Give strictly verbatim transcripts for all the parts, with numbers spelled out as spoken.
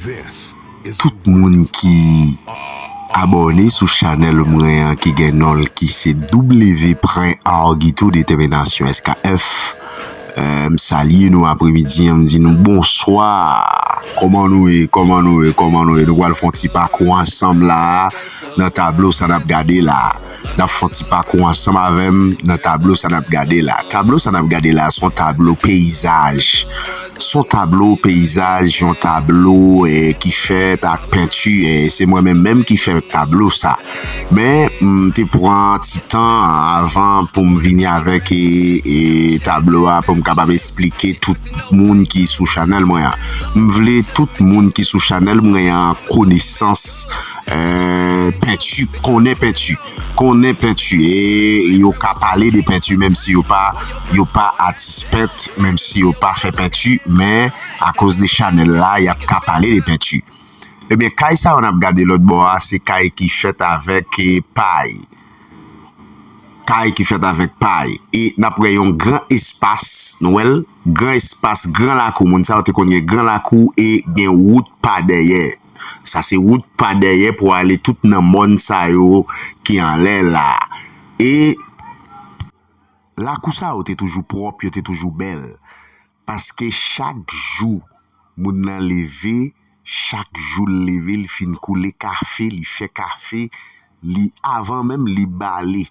Tout moun ki abòne sou chanèl mwen an ki gen non l ki se W Pran Argito Determination S K F. Eh, m salye nou apremidi an, m di nou bonswa. Kòman nou ye? Kòman nou ye? Kòman nou ye? Nou pral fè yon ti pakou ansanm la nan tablo sa n ap gade la. N ap fè yon ti pakou ansanm avè m nan tablo sa n ap gade la. Tablo sa n ap gade la se yon tablo peyizaj. Se yon tablo peyizaj, yon tablo eh, ki fèt ak penti. Eh, se mwen menm menm ki fè tablo sa. Men m te pran ti tan avan pou m vini avèk eh, eh, tablo a pou m kapab esplike tout moun ki sou chanèl mwen an. M vle tout moun ki sou chanèl mwen an konesans eh, penti, konnen penti. Konnen penti. E yo ka pale de penti menm si yo pa yo pa atis pent, menm si yo pa fè penti, men akoz de chanèl la, y ap ka pale de penti. Ebyen, kay sa yo n ap gade lòt bò a, se kay ki fèt avèk eh, pay. Kay ki fèt avèk pay. E n ap wè yon gran espas, nou wè l? Gran espas, gran lakou. Moun sa yo te konn gen gran lakou e gen wout pa dèyè. Sa se wout pa dèyè pou ale tout nan mòn sa yo ki anlè la. E lakou sa yo te toujou pwòp, yo te toujou bèl. Paske chak jou, moun nan leve, chak jou l leve, li fin koule kafe, li fè kafe, li avan menm li bale.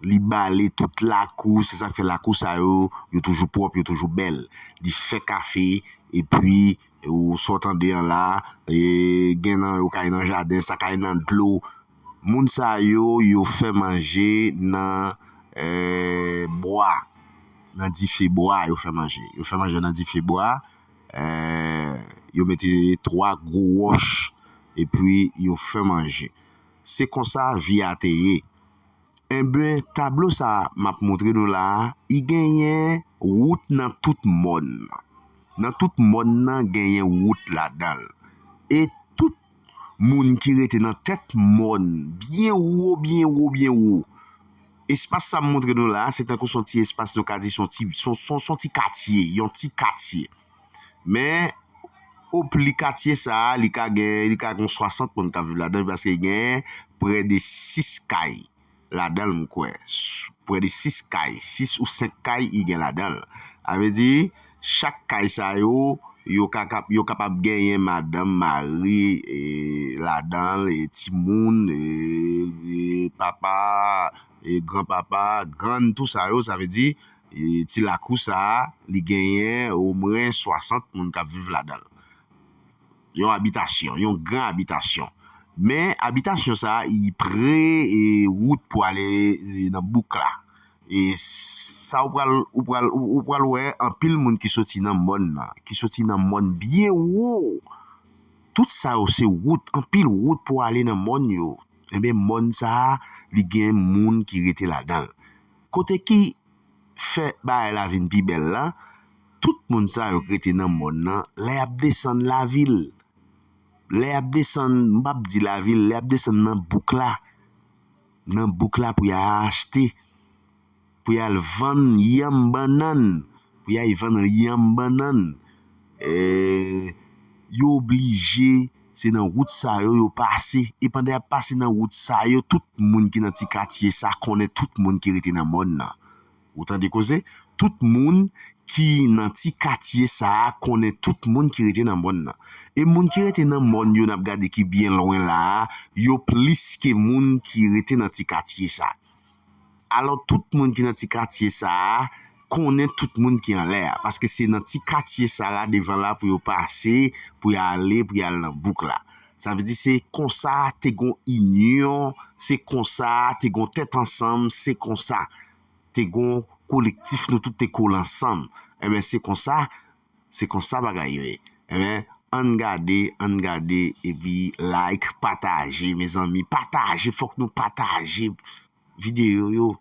Li bale tout lakou, se sa k fè lakou sa yo, yo toujou pwòp, yo toujou bèl. Li fè kafe, epi ou sa w tande an la, e, gen nan yo kay nan jaden, sa kay nan dlo. Moun sa yo, yo fè manje nan eh, bwa, nan dife bwa yo fè manje. Yo fè manje nan dife bwa, eh, yo mete twa gwo wòch, epi yo fè manje. Se konsa vi a te ye. Enben, tablo sa a m ap montre nou la a, li genyen wout nan tout mòn. Nan tout mòn nan, genyen wout ladan l. E tout moun ki rete nan tèt mòn, byen wo, byen wo, byen wo. Espas sa m montre nou la a, se tankou se yon ti espas, nou ka di se yon ti, se yon, se yon, se yon ti katye, yon ti katye. Men, o pli katye sa a, li ka gen, li ka gen swasant moun k ap viv ladan l, paske gen prè de sis kay ladan l, m kwè. S-, prè de sis kay, sis ou senk kay, li gen ladan l. Sa vle di, chak kay sa yo, yo ka, kap-, yo kapab genyen madanm, mari, e, ladan l, e, timoun, e, e, papa, e, granpapa, grann, tou sa yo, sa vle di, e, ti lakou sa a, li genyen omwen swasant moun k ap viv ladan l. Yon abitasyon, yon gran abitasyon. Men abitasyon sa a, li pre, e, wout pou ale, e, nan bouk la. E sa ou pral, ou pral, ou, ou pral wè anpil moun ki soti nan mòn nan, ki soti nan mòn byen wo. Tout sa yo se wout, anpil wout pou ale nan mòn yo. Enben, mòn sa a, li gen moun ki rete ladan l. Kote ki fè bagay la vin pi bèl la, tout moun sa yo k rete nan mòn nan, lè y ap desann lavil, lè y ap desann, m p ap di lavil, lè y ap desann nan bouk la, nan bouk la pou y al achte, pou y al vann yanm bannann, pou y al vann yanm bannann, eh, yo oblije, se nan wout sa yo yo pase. E pandan y ap pase nan wout sa yo, tout moun ki nan ti katye sa konnen tout moun ki rete nan mòn nan. Ou tande koze? Tout moun ki nan ti katye sa a konnen tout moun ki rete nan mòn nan. E moun ki rete nan mòn yo n ap gade ki byen lwen la a, yo plis ke moun ki rete nan ti katye sa. Alò, tout moun ki nan ti katye sa a konnen tout moun ki anlè a, paske se nan ti katye sa la devan la pou yo pase, pou y ale, pou y al nan bouk la. Sa vle di se konsa te gon inyon, se konsa te gon tèt ansanm, se konsa te gon kolektif, nou tout te kole ansanm. Enben, se konsa, se konsa bagay yo ye. Enben, ann gade, ann gade, epi like, pataje, mezanmi, pataje, fòk nou pataje videyo yo.